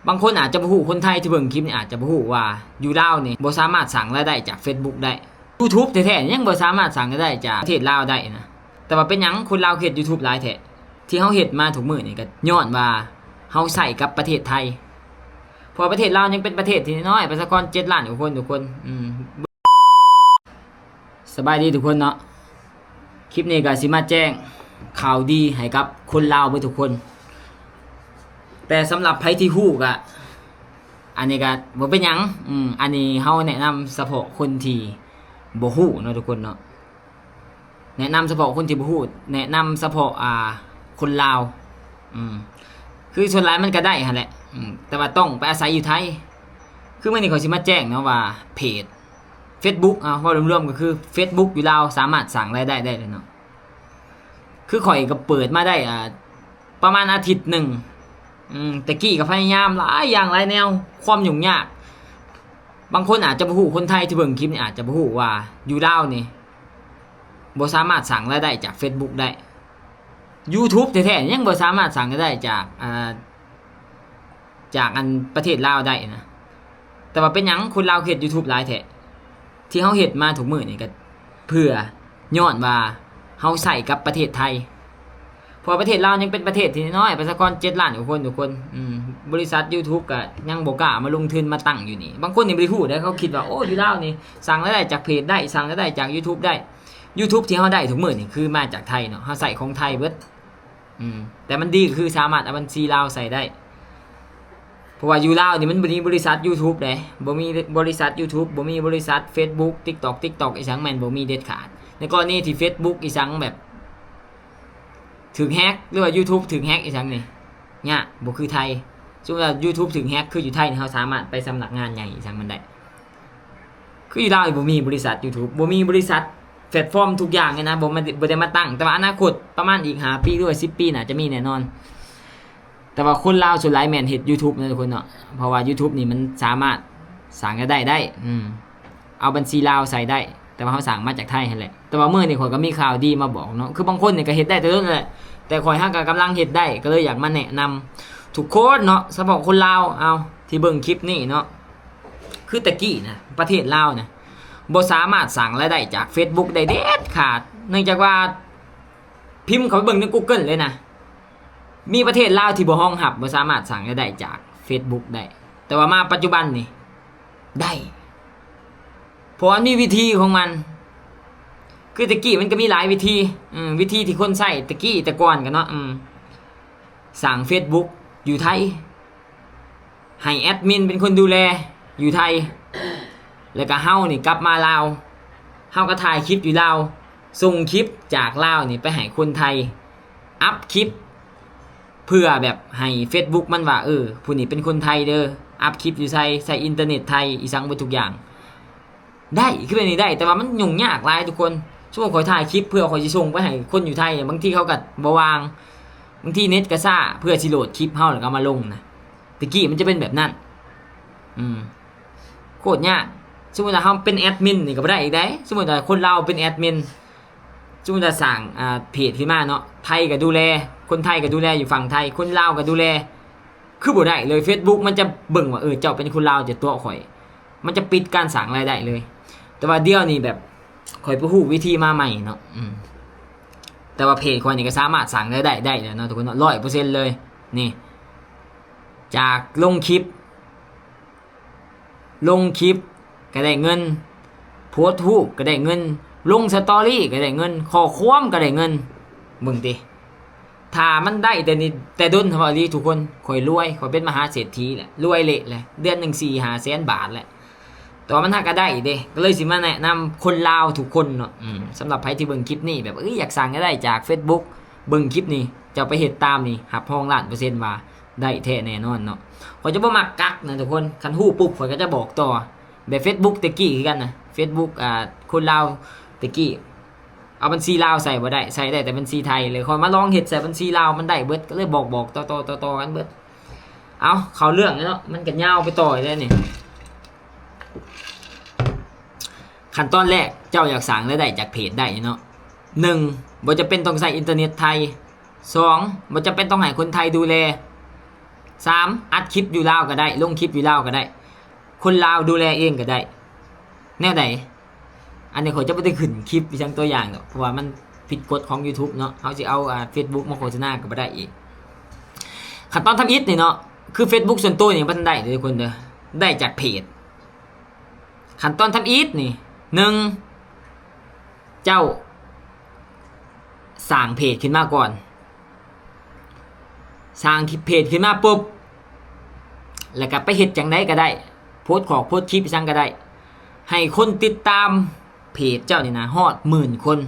ບາງຄົນອາດຈະບໍ່ຮູ້ ຄົນໄທທີ່ເບິ່ງຄລິບນີ້ອາດຈະບໍ່ຮູ້ວ່າ ຢູ່ລາວນີ້ບໍ່ສາມາດສ້າງລາຍໄດ້ຈາກເຟສບຸກໄດ້. ຢູທູບແທ້ໆຍັງບໍ່ສາມາດສ້າງລາຍໄດ້ຈາກປະເທດລາວໄດ້ນະ. ແຕ່ວ່າເປັນຫຍັງຄົນລາວເຮັດຢູທູບຫຼາຍແທ້? ທີ່ເຮົາເຮັດມາທຸກມື້ນີ້ກໍຍ້ອນວ່າເຮົາໃຊ້ກັບປະເທດໄທ ເພາະວ່າປະເທດລາວຍັງເປັນປະເທດທີ່ນ້ອຍ ປະຊາກອນເຈັດລ້ານກວ່າຄົນທຸກຄົນ. ອືມ ສະບາຍດີທຸກຄົນເນາະ. ຄລິບນີ້ກໍຊິມາແຈ້ງຂ່າວດີໃຫ້ກັບຄົນລາວເບິດທຸກຄົນ. ແຕ່ສຳລັບໃຜທີ່ຮູ້ກໍ ອັນນີ້ກໍບໍ່ເປັນຫຍັງ. ອືມ ອັນນີ້ເຮົາແນະນຳສະເພາະຄົນທີ່ບໍ່ຮູ້ເນາະທຸກຄົນເນາະ. ແນະນຳສະເພາະຄົນທີ່ບໍ່ຮູ້ ແນະນຳສະເພາະ ອ່າ ຄົນລາວ. ອືມ ຄືສ່ວນຫຼາຍມັນກໍໄດ້ຫັ້ນແຫຼະ. ອືມ ແຕ່ວ່າຕ້ອງໄປອາໄສຢູ່ໄທ. ຄືມື້ນີ້ຂ້ອຍຊິມາແຈ້ງເນາະວ່າເພຈເຟສບຸກ ເອົາ ເວົ້າລວມໆກໍຄືເຟສບຸກຢູ່ລາວສາມາດສ້າງລາຍໄດ້ໄດ້ເລີຍເນາະ. ຄືຂ້ອຍກໍເປີດມາໄດ້ ອ່າ ປະມານອາທິດໜຶ່ງ. ອືມ ແຕ່ກີ້ກໍພະຍາຍາມຫຼາຍຢ່າງຫຼາຍແນວ ຄວາມຫຍຸ້ງຍາກ. ບາງຄົນອາດຈະບໍ່ຮູ້ ຄົນໄທທີ່ເບິ່ງຄລິບນີ້ອາດຈະບໍ່ຮູ້ວ່າ ຢູ່ລາວນີ້ບໍ່ສາມາດສ້າງລາຍໄດ້ຈາກເຟສບຸກໄດ້. ຢູທູບແທ້ໆຍັງບໍ່ສາມາດສ້າງລາຍໄດ້ຈາກ ອ່າ ຈາກອັນປະເທດລາວໄດ້ນະ. ແຕ່ວ່າເປັນຫຍັງຄົນລາວເຮັດຢູທູບຫຼາຍແທ້? ທີ່ເຮົາເຮັດມາທຸກມື້ນີ້ກໍເພື່ອ ຍ້ອນວ່າເຮົາໃຊ້ກັບປະເທດໄທ ເພາະວ່າປະເທດລາວຍັງເປັນປະເທດທີ່ນ້ອຍ ປະຊາກອນເຈັດລ້ານກວ່າຄົນທຸກຄົນ. ອືມ ບໍລິສັດຢູທູບກໍຍັງບໍ່ກ້າມາລົງທຶນມາຕັ້ງຢູ່ນີ້. ບາງຄົນນີ້ບໍ່ໄດ້ຮູ້ເດ້ ເຂົາຄິດວ່າ ໂອ້ ຢູ່ລາວນີ້ສ້າງລາຍໄດ້ຈາກເພຈໄດ້ ສ້າງລາຍໄດ້ຈາກຢູທູບໄດ້. ຢູທູບທີ່ເຮົາໄດ້ທຸກມື້ນີ້ຄືມາຈາກໄທເນາະ ເຮົາໃຊ້ຂອງໄທເບິດ. ອືມ ແຕ່ມັນດີກໍຄືສາມາດເອົາບັນຊີລາວໃສ່ໄດ້ ເພາະວ່າຢູ່ລາວນີ້ມັນບໍ່ມີບໍລິສັດຢູທູບເດ້ ບໍ່ມີບໍລິສັດຢູທູບ ບໍ່ມີບໍລິສັດເຟສບຸກ ຕິກຕັອກ ຕິກຕັອກ ອີ່ຫຍັງແມ່ນບໍ່ມີເດັດຂາດ. ໃນກໍລະນີທີ່ເຟສບຸກອີ່ຫຍັງແບບຖືກແຮັກ ຫຼືວ່າຢູທູບຖືກແຮັກອີ່ຫຍັງນີ້ຍາກ ບໍ່ຄືໄທ. ສົມມຸດວ່າຢູທູບຖືກແຮັກ ຄືຢູ່ໄທນີ້ເຮົາສາມາດໄປສຳນັກງານໃຫຍ່ອີ່ຫຍັງມັນໄດ້. ຄືຢູ່ລາວບໍ່ມີບໍລິສັດຢູທູບ ບໍ່ມີບໍລິສັດແພລດຟອມທຸກຢ່າງເລີຍນະ ບໍ່ມາ ບໍ່ໄດ້ມາຕັ້ງ. ແຕ່ວ່າອະນາຄົດປະມານອີກຫ້າປີ ຫຼືວ່າສິບປີ ໜ້າຈະມີແນ່ນອນ. ແຕ່ວ່າຄົນລາວສ່ວນຫຼາຍແມ່ນເຮັດຢູທູບເນາະທຸກຄົນເນາະ ເພາະວ່າຢູທູບນີ້ມັນສາມາດສ້າງລາຍໄດ້ໄດ້. ອືມ ເອົາບັນຊີລາວໃສ່ໄດ້ ແຕ່ວ່າເຮົາສ້າງມາຈາກໄທຫັ້ນແຫຼະ. ແຕ່ວ່າມື້ນີ້ຂ້ອຍກໍມີຂ່າວດີມາບອກເນາະ ຄືບາງຄົນນີ້ກໍເຮັດໄດ້ແຕ່ດົນແລ້ວແຫຼະ ແຕ່ຂ້ອຍຫາກໍກຳລັງເຮັດໄດ້ ກໍເລີຍຢາກມາແນະນຳທຸກຄົນເນາະ ສະເພາະຄົນລາວ ເອົາ ທີ່ເບິ່ງຄລິບນີ້ເນາະ. ຄືແຕ່ກີ້ນະ ປະເທດລາວນະ ບໍ່ສາມາດສ້າງລາຍໄດ້ຈາກເຟສບຸກໄດ້ເດັດຂາດ ເນື່ອງຈາກວ່າພິມເຂົ້າໄປເບິ່ງໃນກູເກີນເລີຍນະ ມີປະເທດລາວທີ່ບໍ່ຮອງຮັບ ບໍ່ສາມາດສ້າງລາຍໄດ້ຈາກເຟສບຸກໄດ້. ແຕ່ວ່າມາປັດຈຸບັນນີ້ໄດ້ ເພາະວ່າມັນມີວິທີຂອງມັນ. ຄືແຕ່ກີ້ມັນກໍມີຫຼາຍວິທີ ເອີ ວິທີທີ່ຄົນໃຊ້ແຕ່ກີ້ແຕ່ກ່ອນກັນເນາະ ເອີ ສ້າງເຟສບຸກຢູ່ໄທ ໃຫ້ແອດມິນເປັນຄົນດູແລຢູ່ໄທ ແລ້ວກໍເຮົານີ້ກັບມາລາວ ເຮົາກໍຖ່າຍຄລິບຢູ່ລາວ ສົ່ງຄລິບຈາກລາວນີ້ໄປໃຫ້ຄົນໄທ ອັບຄລິບ ເພື່ອແບບໃຫ້ເຟສບຸກມັນວ່າ ເອີ ຜູ້ນີ້ເປັນຄົນໄທເດີ ອັບຄລິບຢູ່ໃສ ໃຊ້ອິນເຕີເນັດໄທ ອີ່ຫຍັງເບິດທຸກຢ່າງ. ໄດ້ ຄືແບບນີ້ໄດ້ ແຕ່ວ່າມັນຫຍຸ້ງຍາກຫຼາຍທຸກຄົນ. ສົມມຸດຂ້ອຍຖ່າຍຄລິບເພື່ອຂ້ອຍຊິສົ່ງໄປໃຫ້ຄົນຢູ່ໄທ ບາງທີເຂົາກໍບໍ່ວ່າງ ບາງທີເນັດກໍຊ້າ ເພື່ອຊິໂຫຼດຄລິບເຮົາແລ້ວກໍເອົາມາລົງນະ. ແຕ່ກີ້ມັນຈະເປັນແບບນັ້ນ ອືມ ໂຄດຍາກ. ສົມມຸດວ່າເຮົາເປັນແອດມິນນີ້ກໍບໍ່ໄດ້ອີກໃດ໋. ສົມມຸດວ່າຄົນລາວເປັນແອດມິນ ສົມມຸດວ່າສ້າງ ອ່າ ເພຈຂຶ້ນມາເນາະ ໄທກໍດູແລ ຄົນໄທກໍດູແລຢູ່ຝັ່ງໄທ ຄົນລາວກໍດູແລ ຄືບໍ່ໄດ້ເລີຍ. ເຟສບຸກມັນຈະເບິ່ງວ່າ ເອີ ເຈົ້າເປັນຄົນລາວ ຈະຕົວະຂ້ອຍ ມັນຈະປິດການສ້າງລາຍໄດ້ເລີຍ. ແຕ່ວ່າດຽວນີ້ແບບຂ້ອຍໄປຮູ້ວິທີມາໃໝ່ເນາະ ອືມ ແຕ່ວ່າເພຈຂ້ອຍນີ້ກໍສາມາດສ້າງລາຍໄດ້ໄດ້ແລ້ວເນາະທຸກຄົນເນາະ ຮ້ອຍເປີເຊັນເລີຍ. ນີ້ ຈາກລົງຄລິບ ລົງຄລິບກໍໄດ້ເງິນ ໂພສຮູບກໍໄດ້ເງິນ ລົງສະຕໍຣີກໍໄດ້ເງິນ ຂໍ້ຄວາມກໍໄດ້ເງິນ. ເບິ່ງຕິ ຖ້າມັນໄດ້ແຕ່ນີ້ແຕ່ດົນ ເວົ້າອີ່ຫຼີທຸກຄົນ ຂ້ອຍລວຍ ຂ້ອຍເປັນມະຫາເສດຖີແຫຼະ ລວຍເລະແຫຼະ ເດືອນໜຶ່ງສີ່ຫ້າແສນບາດແຫຼະ. ແຕ່ວ່າມັນຫາກໍໄດ້ເດ້ ກໍເລີຍຊິມາແນະນຳຄົນລາວທຸກຄົນເນາະ. ອືມ ສຳລັບໃຜທີ່ເບິ່ງຄລິບນີ້ ແບບ ເອີຍ ຢາກສ້າງລາຍໄດ້ຈາກເຟສບຸກ ເບິ່ງຄລິບນີ້ ເຈົ້າໄປເຮັດຕາມນີ້ ຮັບຮອງລ້ານເປີເຊັນວ່າໄດ້ແທ້ແນ່ນອນເນາະ. ຂ້ອຍຈະບໍ່ມັກກັກນະທຸກຄົນ ຄັນຮູ້ປຸບຂ້ອຍກໍຈະບອກຕໍ່. ແບບເຟສບຸກແຕ່ກີ້ຄືກັນນະ ເຟສບຸກ ອ່າ ຄົນລາວແຕ່ກີ້ ເອົາບັນຊີລາວໃສ່ບໍ່ໄດ້ ໃສ່ໄດ້ແຕ່ບັນຊີໄທເລີຍ. ຂ້ອຍມາລອງເຮັດໃສ່ບັນຊີລາວ ມັນໄດ້ເບິດ ກໍເລີຍບອກໆຕໍ່ໆກັນເບິດ. ເອົາ ເຂົ້າເລື່ອງເນາະ ມັນກໍຍາວໄປຕໍ່ອີກແລ້ວນີ້. ຂັ້ນຕອນແລກ ເຈົ້າຢາກສ້າງລາຍໄດ້ຈາກເພຈໄດ້ເນາະ ໜຶ່ງ ບໍ່ຈຳເປັນຕ້ອງໃຊ້ອິນເຕີເນັດໄທ. ສອງ ບໍ່ຈຳເປັນຕ້ອງໃຫ້ຄົນໄທດູແລ. ສາມ ອັດຄລິບຢູ່ລາວກໍໄດ້ ລົງຄລິບຢູ່ລາວກໍໄດ້ ຄົນລາວດູແລເອງກໍໄດ້. ແນວໃດ? ອັນນີ້ຂ້ອຍຈະບໍ່ໄດ້ຂຶ້ນຄລິບອີ່ຫຍັງຕົວຢ່າງດອກ ເພາະວ່າມັນຜິດກົດຂອງ YouTube ເນາະ ເຮົາຊິເອົາ ອ່າ Facebook ມາໂຄສະນາກໍບໍ່ໄດ້ອີກ. ຂັ້ນຕອນທຳອິດນີ້ເນາະ ຄື Facebook ສ່ວນໂຕນີ້ບໍ່ທັນໄດ້ເດີທຸກຄົນເດີ ໄດ້ຈາກເພຈ. ຂັ້ນຕອນທຳອິດນີ້ ໜຶ່ງ ເຈົ້າສ້າງເພຈຂຶ້ນມາກ່ອນ. ສ້າງເພຈຂຶ້ນມາປຸບ ແລ້ວກໍໄປເຮັດຈັ່ງໃດກໍໄດ້ ໂພສຂອກໂພສຄລິບອີ່ຫຍັງກໍໄດ້ ໃຫ້ຄົນຕິດຕາມເພຈເຈົ້ານີ້ນະຮອດໝື່ນຄົນ.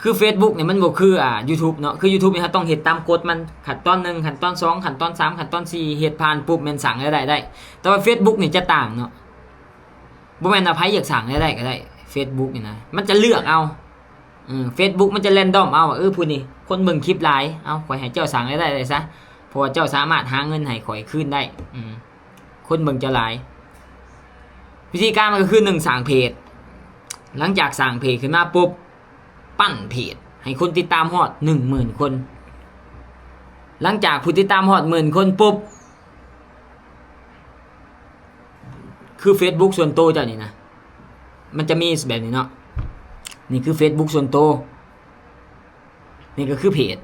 ຄື Facebook ນີ້ມັນບໍ່ຄື ອ່າ YouTube ເນາະ ຄື YouTube ນີ້ເຮົາຕ້ອງເຮັດຕາມກົດມັນ ຂັ້ນຕອນໜຶ່ງ ຂັ້ນຕອນສອງ ຂັ້ນຕອນສາມ ຂັ້ນຕອນສີ່ ເຮັດຜ່ານປຸບແມ່ນສ້າງລາຍໄດ້ໄດ້ ແຕ່ວ່າ Facebook ນີ້ຈະຕ່າງເນາະ ບໍ່ແມ່ນວ່າໃຜຢາກສ້າງລາຍໄດ້ກໍໄດ້ Facebook ນີ້ນະ ມັນຈະເລືອກເອົາ. ເອີ Facebook ມັນຈະ random ເອົາວ່າ ເອີ ຜູ້ນີ້ຄົນເບິ່ງຄລິບຫຼາຍ ເອົາ ຂ້ອຍໃຫ້ເຈົ້າສ້າງລາຍໄດ້ໄດ້ຊະ ເພາະວ່າເຈົ້າສາມາດຫາເງິນໃຫ້ຂ້ອຍຄືນໄດ້ ອືມ ຄົນເບິ່ງເຈົ້າຫຼາຍ. ວິທີການມັນກໍຄື ໜຶ່ງ ສ້າງເພຈ. ຫຼັງຈາກສ້າງເພຈຂຶ້ນມາປຸບ ປັ້ນເພຈໃຫ້ຄົນຕິດຕາມຮອດໜຶ່ງໝື່ນຄົນ. ຫຼັງຈາກຜູ້ຕິດຕາມຮອດໝື່ນຄົນປຸບ ຄື Facebook ສ່ວນໂຕເຈົ້ານີ້ນະ ມັນຈະມີແບບນີ້ເນາະ ນີ້ຄື Facebook ສ່ວນໂຕ ນີ້ກໍຄືເພຈ.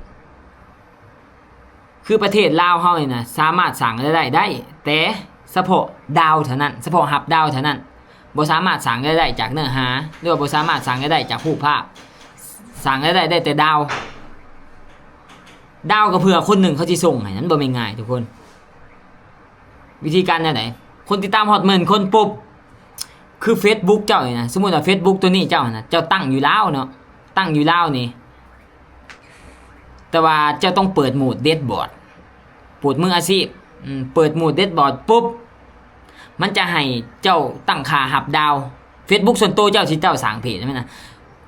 ຄືປະເທດລາວເຮົານີ້ນະ ສາມາດສ້າງລາຍໄດ້ໄດ້ ແຕ່ສະເພາະດາວເທົ່ານັ້ນ ສະເພາະຮັບດາວເທົ່ານັ້ນ ບໍ່ສາມາດສ້າງລາຍໄດ້ຈາກເນື້ອຫາ ຫຼືວ່າບໍ່ສາມາດສ້າງລາຍໄດ້ຈາກຮູບພາບ ສ້າງລາຍໄດ້ໄດ້ແຕ່ດາວ. ດາວກໍເພື່ອຄົນໜຶ່ງເຂົາຊິສົ່ງໃຫ້ ມັນບໍ່ແມ່ນງ່າຍທຸກຄົນ. ວິທີການແນວໃດ? ຄົນຕິດຕາມຮອດໝື່ນຄົນປຸບ ຄື Facebook ເຈົ້ານີ້ນະ ສົມມຸດວ່າ Facebook ຕົວນີ້ເຈົ້ານະ ເຈົ້າຕັ້ງຢູ່ລາວເນາະ ຕັ້ງຢູ່ລາວນີ້ ແຕ່ວ່າເຈົ້າຕ້ອງເປີດໂໝດ dashboard ເປີດມືອາຊີບ ອືມ ເປີດໂໝດ dashboard ປຸບ ມັນຈະໃຫ້ເຈົ້າຕັ້ງຄ່າຮັບດາວ. Facebook ສ່ວນໂຕເຈົ້າ ທີ່ເຈົ້າສ້າງເພຈແມ່ນນະ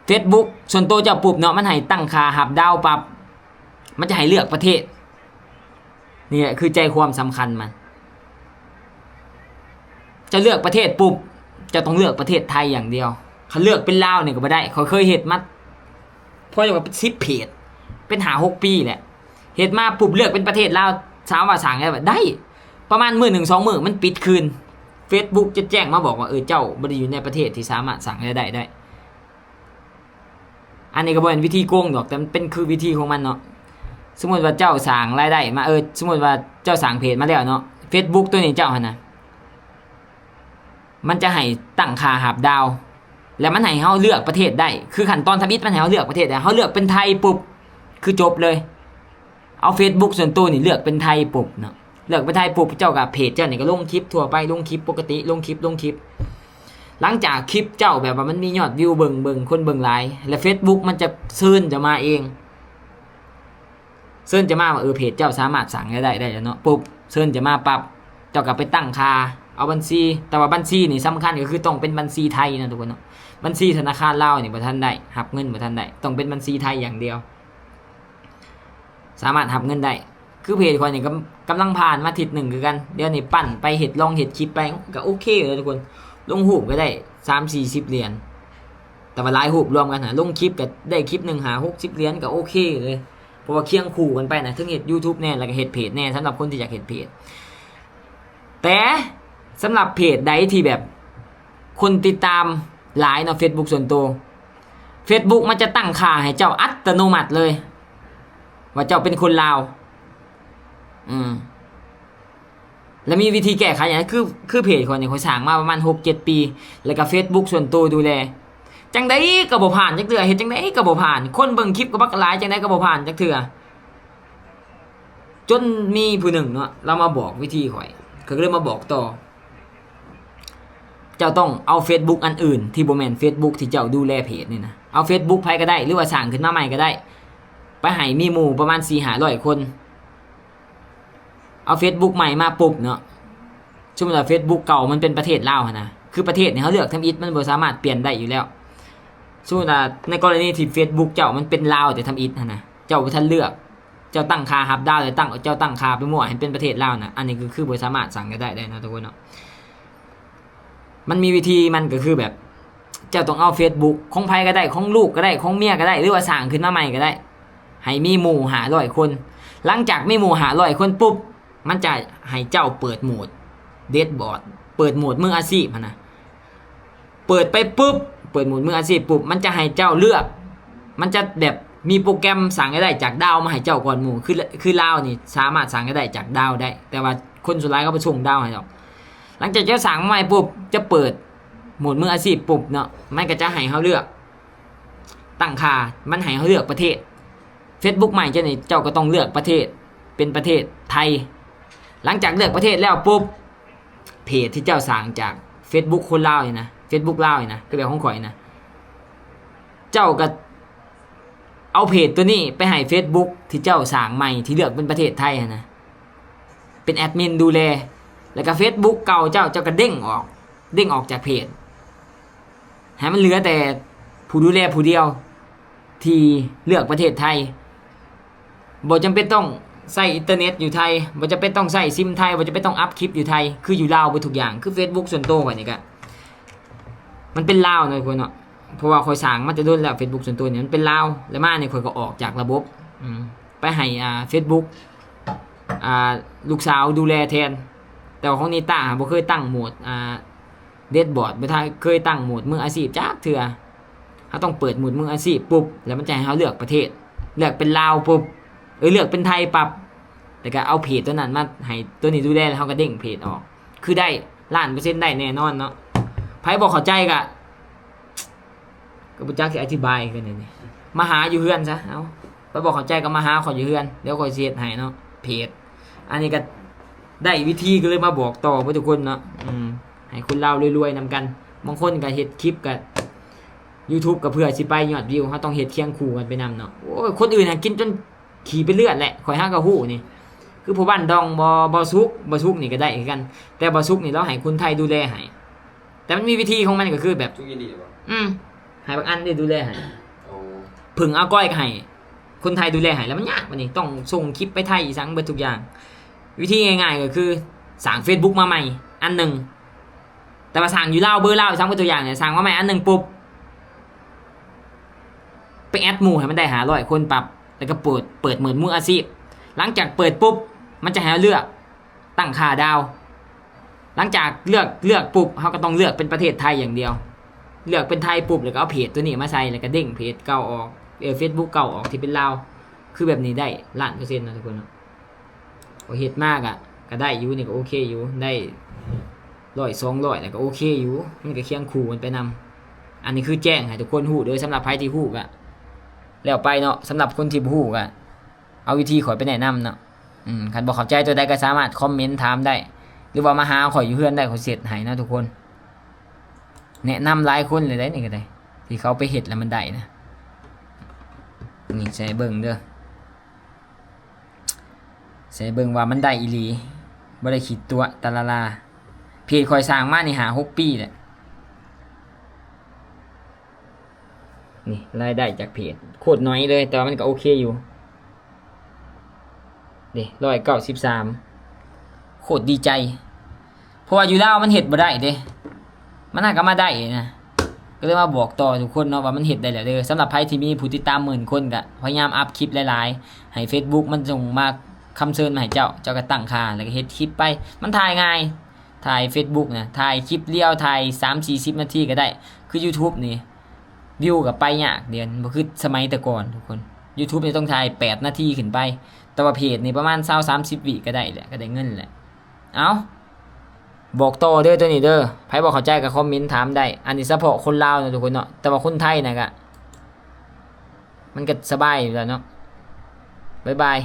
Facebook ສ່ວນໂຕເຈົ້າປຸບເນາະ ມັນໃຫ້ຕັ້ງຄ່າຮັບດາວປັບ ມັນຈະໃຫ້ເລືອກປະເທດ. ນີ້ແຫຼະຄືໃຈຄວາມສຳຄັນມັນ. ເຈົ້າເລືອກປະເທດປຸບ ເຈົ້າຕ້ອງເລືອກປະເທດໄທຢ່າງດຽວ. ຄັນເລືອກເປັນລາວນີ້ກໍບໍ່ໄດ້. ຂ້ອຍເຄີຍເຮັດມາ ພໍຈະວ່າເປັນສິບເພຈ ເປັນຫ້າຫົກປີແຫຼະ. ເຮັດມາປຸບ ເລືອກເປັນປະເທດລາວ ຖາມວ່າສ້າງລາຍໄດ້ບໍ່? ໄດ້. ປະມານມື້ໜຶ່ງສອງມື້ ມັນປິດຄືນ. Facebook ຈະແຈ້ງມາບອກວ່າ ເອີ ເຈົ້າບໍ່ໄດ້ຢູ່ໃນປະເທດທີ່ສາມາດສ້າງລາຍໄດ້ໄດ້. ອັນນີ້ກໍບໍ່ແມ່ນວິທີໂກງດອກ ແຕ່ມັນເປັນຄືວິທີຂອງມັນເນາະ. ສົມມຸດວ່າເຈົ້າສ້າງລາຍໄດ້ມາ ເອີ ສົມມຸດວ່າເຈົ້າສ້າງເພຈມາແລ້ວເນາະ Facebook ຕົວນີ້ເຈົ້າຫັ້ນນະ ມັນຈະໃຫ້ຕັ້ງຄ່າຮັບດາວ ແລ້ວມັນໃຫ້ເຮົາເລືອກປະເທດໄດ້. ຄືຂັ້ນຕອນທຳອິດມັນໃຫ້ເຮົາເລືອກປະເທດໄດ້. ເຮົາເລືອກເປັນໄທປຸບ ຄືຈົບເລີຍ. ເອົາ Facebook ສ່ວນໂຕນີ້ເລືອກເປັນໄທປຸບເນາະ ເລືອກເປັນໄທປຸບ ເຈົ້າກໍ ເພຈເຈົ້ານີ້ກໍລົງຄລິບທົ່ວໄປ ລົງຄລິບປົກກະຕິ ລົງຄລິບ ລົງຄລິບ. ຫຼັງຈາກຄລິບເຈົ້າແບບວ່າມັນມີຍອດວິວເບິ່ງ ເບິ່ງ ຄົນເບິ່ງຫຼາຍ ແລ້ວ Facebook ມັນຈະເຊີນເຈົ້າມາເອງ ເຊີນຈະມາວ່າ ເອີ ເພຈເຈົ້າສາມາດສ້າງລາຍໄດ້ໄດ້ແລ້ວເນາະ ປຸບ ເຊີນຈະມາປັບ ເຈົ້າກໍໄປຕັ້ງຄ່າ ເອົາບັນຊີ ແຕ່ວ່າບັນຊີນີ້ສຳຄັນ ກໍຄືຕ້ອງເປັນບັນຊີໄທນະທຸກຄົນເນາະ. ບັນຊີທະນາຄານລາວນີ້ບໍ່ທັນໄດ້ ຮັບເງິນບໍ່ທັນໄດ້ ຕ້ອງເປັນບັນຊີໄທຢ່າງດຽວ ສາມາດຮັບເງິນໄດ້. ຄືເພຈຂ້ອຍນີ້ກໍກຳລັງຜ່ານມາທິດໜຶ່ງຄືກັນ ດຽວນີ້ປັ້ນໄປ ເຮັດ ລອງເຮັດຄລິບໄປ ກໍໂອເຄເລີຍທຸກຄົນ. ລົງຮູບກໍໄດ້ສາມສີ່ສິບຫຼຽນ ແຕ່ວ່າຫຼາຍຮູບລວມກັນຫາ ລົງຄລິບກໍໄດ້ຄລິບໜຶ່ງຫ້າຫົກສິບຫຼຽນ ກໍໂອເຄເລີຍ. ເພາະວ່າຄຽງຄູ່ກັນໄປນະ ເຖິງເຮັດ YouTube ແດ່ ແລ້ວກໍເຮັດເພຈແດ່ ສຳລັບຄົນທີ່ຢາກເຮັດເພຈ. ແຕ່ສຳລັບເພຈໃດທີ່ແບບຄົນຕິດຕາມຫຼາຍເນາະ Facebook ສ່ວນໂຕ Facebook ມັນຈະຕັ້ງຄ່າໃຫ້ເຈົ້າອັດຕະໂນມັດເລີຍ ວ່າເຈົ້າເປັນຄົນລາວ. ອືມ ແລ້ວມີວິທີແກ້ໄຂຫຍັງ? ຄື ຄືເພຈຂ້ອຍນີ້ ຂ້ອຍສ້າງມາປະມານຫົກເຈັດປີ ແລ້ວກໍ Facebook ສ່ວນໂຕດູແລ ຈັ່ງໃດກໍບໍ່ຜ່ານຈັກເທື່ອ ເຮັດຈັ່ງໃດກໍບໍ່ຜ່ານ ຄົນເບິ່ງຄລິບກໍບັກຫຼາຍ ຈັ່ງໃດກໍບໍ່ຜ່ານຈັກເທື່ອ. ຈົນມີຜູ້ໜຶ່ງເນາະ ລາວມາບອກວິທີຂ້ອຍ ຂ້ອຍກໍເລີຍມາບອກຕໍ່. ເຈົ້າຕ້ອງເອົາ Facebook ອັນອື່ນທີ່ບໍ່ແມ່ນ Facebook ທີ່ເຈົ້າດູແລເພຈນີ້ນະ ເອົາ Facebook ໃຜກໍໄດ້ ຫຼືວ່າສ້າງຂຶ້ນມາໃໝ່ກໍໄດ້ ໄປໃຫ້ມີໝູ່ປະມານສີ່ຫ້າຮ້ອຍຄົນ. ເອົາ Facebook ໃໝ່ມາປຸບເນາະ ສົມມຸດວ່າ Facebook ເກົ່າມັນເປັນປະເທດລາວຫັ້ນນະ ຄືປະເທດນີ້ເຮົາເລືອກທຳອິດ ມັນບໍ່ສາມາດປ່ຽນໄດ້ຢູ່ແລ້ວ. ສົມມຸດວ່າໃນກໍລະນີທີ່ Facebook ເຈົ້າມັນເປັນລາວແຕ່ທຳອິດຫັ້ນນະ ເຈົ້າບໍ່ທັນເລືອກ ເຈົ້າຕັ້ງຄ່າຮັບດາວ ແລ້ວຕັ້ງ ເຈົ້າຕັ້ງຄ່າໄປໝົດໃຫ້ເປັນປະເທດລາວນະ ອັນນີ້ກໍຄືບໍ່ສາມາດສ້າງລາຍໄດ້ໄດ້ນະທຸກຄົນເນາະ. ມັນມີວິທີ ມັນກໍຄືແບບ ເຈົ້າຕ້ອງເອົາ Facebook ຂອງໃຜກໍໄດ້ ຂອງລູກກໍໄດ້ ຂອງເມຍກໍໄດ້ ຫຼືວ່າສ້າງຂຶ້ນມາໃໝ່ກໍໄດ້ ໃຫ້ມີໝູ່ຫ້າຮ້ອຍຄົນ. ຫຼັງຈາກມີໝູ່ຫ້າຮ້ອຍຄົນປຸບ ມັນຈະໃຫ້ເຈົ້າເປີດໂໝດແດດບອດ ເປີດໂໝດມືອາຊີບຫັ້ນນະ. ເປີດໄປປຸບ ເປີດໂໝດມືອາຊີບປຸບ ມັນຈະໃຫ້ເຈົ້າເລືອກ ມັນຈະແບບມີໂປຣແກຣມສ້າງລາຍໄດ້ຈາກດາວມາໃຫ້ເຈົ້າກ່ອນໝູ່ ຄື ຄືລາວນີ້ສາມາດສ້າງລາຍໄດ້ຈາກດາວໄດ້ ແຕ່ວ່າຄົນສ່ວນຫຼາຍເຂົາບໍ່ສົ່ງດາວໃຫ້ດອກ. ຫຼັງຈາກເຈົ້າສ້າງມາໃໝ່ປຸບ ຈະເປີດໂໝດມືອາຊີບປຸບເນາະ ມັນກໍຈະໃຫ້ເຮົາເລືອກ ຕັ້ງຄ່າ ມັນໃຫ້ເຮົາເລືອກປະເທດ. ເຟສບຸກໃໝ່ເຈົ້ານີ້ ເຈົ້າກໍຕ້ອງເລືອກປະເທດ ເປັນປະເທດໄທ. ຫຼັງຈາກເລືອກປະເທດແລ້ວປຸບ ເພຈທີ່ເຈົ້າສ້າງຈາກເຟສບຸກຄົນລາວນີ້ນະ ເຟສບຸກລາວນີ້ນະ ຄືແບບຂອງຂ້ອຍນະ ເຈົ້າກໍເອົາເພຈຕົວນີ້ໄປໃຫ້ເຟສບຸກທີ່ເຈົ້າສ້າງໃໝ່ ທີ່ເລືອກເປັນປະເທດໄທຫັ້ນນະ ເປັນແອດມິນດູແລ ແລ້ວກໍເຟສບຸກເກົ່າເຈົ້າ ເຈົ້າກໍເດ້ງອອກ ເດ້ງອອກຈາກເພຈ ໃຫ້ມັນເຫຼືອແຕ່ຜູ້ດູແລຜູ້ດຽວທີ່ເລືອກປະເທດໄທ. ບໍ່ຈຳເປັນຕ້ອງໃຊ້ອິນເຕີເນັດຢູ່ໄທ ບໍ່ຈຳເປັນຕ້ອງໃຊ້ຊິມໄທ ບໍ່ຈຳເປັນຕ້ອງອັບຄລິບຢູ່ໄທ ຄືຢູ່ລາວເບິດທຸກຢ່າງ. ຄືເຟສບຸກສ່ວນໂຕຂ້ອຍນີ້ກະ ມັນເປັນລາວເນາະ ທຸກຄົນເນາະ ເພາະວ່າຂ້ອຍສ້າງມາແຕ່ດົນແລ້ວ ເຟສບຸກສ່ວນໂຕນີ້ມັນເປັນລາວ ແລ້ວມານີ້ຂ້ອຍກໍອອກຈາກລະບົບ ອືມ ໄປໃຫ້ ອ່າ ເຟສບຸກ ອ່າ ລູກສາວດູແລແທນ. ແຕ່ວ່າຂອງນິຕາບໍ່ເຄີຍຕັ້ງໂໝດ ອ່າ ແດດບອດ ບໍ່ທັນເຄີຍຕັ້ງໂໝດມືອາຊີບຈັກເທື່ອ. ເຮົາຕ້ອງເປີດໂໝດມືອາຊີບປຸບ ແລ້ວມັນຈະໃຫ້ເຮົາເລືອກປະເທດ ເລືອກເປັນລາວປຸບ ເອີ ເລືອກເປັນໄທປັບ ແລ້ວກໍເອົາເພຈຕົວນັ້ນມາໃຫ້ຕົວນີ້ດູແລ ແລ້ວເຮົາກໍເດ້ງເພຈອອກ ຄືໄດ້ລ້ານເປີເຊັນ ໄດ້ແນ່ນອນເນາະ. ໃຜບໍ່ເຂົ້າໃຈກໍ ກໍບໍ່ຈັກຊິອະທິບາຍຄືກັນນີ້ ມາຫາຢູ່ເຮືອນຊະ. ເອົາ ໄປບໍ່ເຂົ້າໃຈກໍມາຫາຂ້ອຍຢູ່ເຮືອນ ດຽວຂ້ອຍຊິເຮັດໃຫ້ເນາະ ເພຈ. ອັນນີ້ກໍໄດ້ວິທີ ກໍເລີຍມາບອກຕໍ່ເບິດທຸກຄົນເນາະ ອືມ ໃຫ້ຄົນລາວລວຍໆນຳກັນ. ບາງຄົນກໍເຮັດຄລິບ ກໍຢູທູບ ກໍເພື່ອຊິໄປຍອດວິວ ເຮົາຕ້ອງເຮັດຄຽງຄູ່ກັນໄປນຳເນາະ. ໂອ້ຍ ຄົນອື່ນຫັ້ນກິນຈົນຂີ້ເປັນເລືອດແຫຼະ ຂ້ອຍຫາກໍຮູ້ນີ້ ຄືຜູ້ບ້ານດອງ ບໍ່ ບໍ່ສຸກ ບໍ່ສຸກນີ້ກໍໄດ້ຄືກັນ ແຕ່ບໍ່ສຸກນີ້ລາວໃຫ້ຄົນໄທດູແລໃຫ້. ແຕ່ມັນມີວິທີຂອງມັນ ກໍຄືແບບ ທຸກອີ່ຫຼີບໍ່? ອືມ ໃຫ້ບັກອັນນີ້ດູແລໃຫ້ ໂອ້ ເພິ່ງອາກ້ອຍກໍໃຫ້ຄົນໄທດູແລໃຫ້ ແລ້ວມັນຍາກບາດນີ້ ຕ້ອງສົ່ງຄລິບໄປໄທອີກ ສັງເບິດທຸກຢ່າງ. ວິທີງ່າຍໆກໍຄືສ້າງເຟສບຸກມາໃໝ່ອັນໜຶ່ງ ແຕ່ວ່າສ້າງຢູ່ລາວ ເບີລາວ ສັງເບິດທຸກຢ່າງນີ້ ສ້າງມາໃໝ່ອັນໜຶ່ງປຸບ ໄປແອັດໝູ່ໃຫ້ມັນໄດ້ຫ້າຮ້ອຍຄົນປັບ ແລ້ວກໍເປີດ ເປີດໂໝດມືອາຊີບ. ຫຼັງຈາກເປີດປຸບ ມັນຈະໃຫ້ເຮົາເລືອກ ຕັ້ງຄ່າດາວ. ຫຼັງຈາກເລືອກ ເລືອກປຸບ ເຮົາກໍຕ້ອງເລືອກເປັນປະເທດໄທຢ່າງດຽວ ເລືອກເປັນໄທປຸບ ແລ້ວກໍເອົາເພຈຕົວນີ້ມາໃສ່ ແລ້ວກໍເດ້ງເພຈເກົ່າອອກ ເອີ ເຟສບຸກເກົ່າອອກທີ່ເປັນລາວ. ຄືແບບນີ້ໄດ້ລ້ານເປີເຊັນເນາະ ທຸກຄົນເນາະ. ໂອ ເຮັດມາກະ ກໍໄດ້ຢູ່ ນີ້ກໍໂອເຄຢູ່ ໄດ້ຮ້ອຍສອງຮ້ອຍ ແລ້ວກໍໂອເຄຢູ່ ມັນກໍຄຽງຄູ່ກັນໄປນຳ. ອັນນີ້ຄືແຈ້ງໃຫ້ທຸກຄົນຮູ້ເດີ ສຳລັບໃຜທີ່ຮູ້ກະແລ້ວໄປເນາະ ສຳລັບຄົນທີ່ບໍ່ຮູ້ກະ ເອົາວິທີຂ້ອຍໄປແນະນຳເນາະ. ອືມ ຄັນບໍ່ເຂົ້າໃຈຕົວໃດກໍສາມາດຄອມເມັນຖາມໄດ້ ຫຼືວ່າມາຫາຂ້ອຍຢູ່ເຮືອນໄດ້ ຂ້ອຍເຮັດໃຫ້ເນາະທຸກຄົນ. ແນະນຳຫຼາຍຄົນເລີຍໄດ໋ນີ້ກໍໄດ້ ທີ່ເຂົາໄປເຮັດແລ້ວມັນໄດ້ນະ. ນີ້ໃສ່ເບິ່ງເດີ ໃສ່ເບິ່ງວ່າມັນໄດ້ອີ່ຫຼີ ບໍ່ໄດ້ຂີ້ຕົວະຕະລະລາ. ເພຈຂ້ອຍສ້າງມານີ້ຫ້າຫົກປີແລ້ວ. ນີ້ລາຍໄດ້ຈາກເພຈໂຄດໜ້ອຍເລີຍ ແຕ່ວ່າມັນກໍໂອເຄຢູ່ເດ້ ຮ້ອຍເກົ້າສິບສາມ ໂຄດດີໃຈ ເພາະວ່າຢູ່ລາວມັນເຮັດບໍ່ໄດ້ເດ້ ມັນຫາກໍມາໄດ້ນະ ກໍເລີຍມາບອກຕໍ່ທຸກຄົນເນາະວ່າມັນເຮັດໄດ້ແລ້ວເດີ. ສຳລັບໃຜທີ່ມີຜູ້ຕິດຕາມໝື່ນຄົນ ກໍພະຍາຍາມອັບຄລິບຫຼາຍໆ ໃຫ້ເຟສບຸກມັນສົ່ງມາຄຳເຊີນມາໃຫ້ເຈົ້າ ເຈົ້າກໍຕັ້ງຄ່າ ແລ້ວກໍເຮັດຄລິບໄປ ມັນຖ່າຍງ່າຍ ຖ່າຍເຟສບຸກນະ ຖ່າຍຄລິບລຽວ ຖ່າຍສາມສີ່ສິບນາທີກໍໄດ້. ຄືຢູທູບນີ້ ວິວກໍໄປຍາກ ດຽວນີ້ບໍ່ຄືສະໄໝແຕ່ກ່ອນທຸກຄົນ. ຢູທູບນີ້ຕ້ອງຖ່າຍແປດນາທີຂຶ້ນໄປ ແຕ່ວ່າເພຈນີ້ປະມານຊາວສາມສິບວິກໍໄດ້ແຫຼະ ກໍໄດ້ເງິນແຫຼະ. ເອົ້າ ບອກຕໍ່ເດີ ຕົວນີ້ເດີ ໃຜບໍ່ເຂົ້າໃຈກໍຄອມເມັນຖາມໄດ້. ອັນນີ້ສະເພາະຄົນລາວນະທຸກຄົນເນາະ ແຕ່ວ່າຄົນໄທນະກະ ມັນກໍສະບາຍຢູ່ແລ້ວເນາະ. ບາຍບາຍ.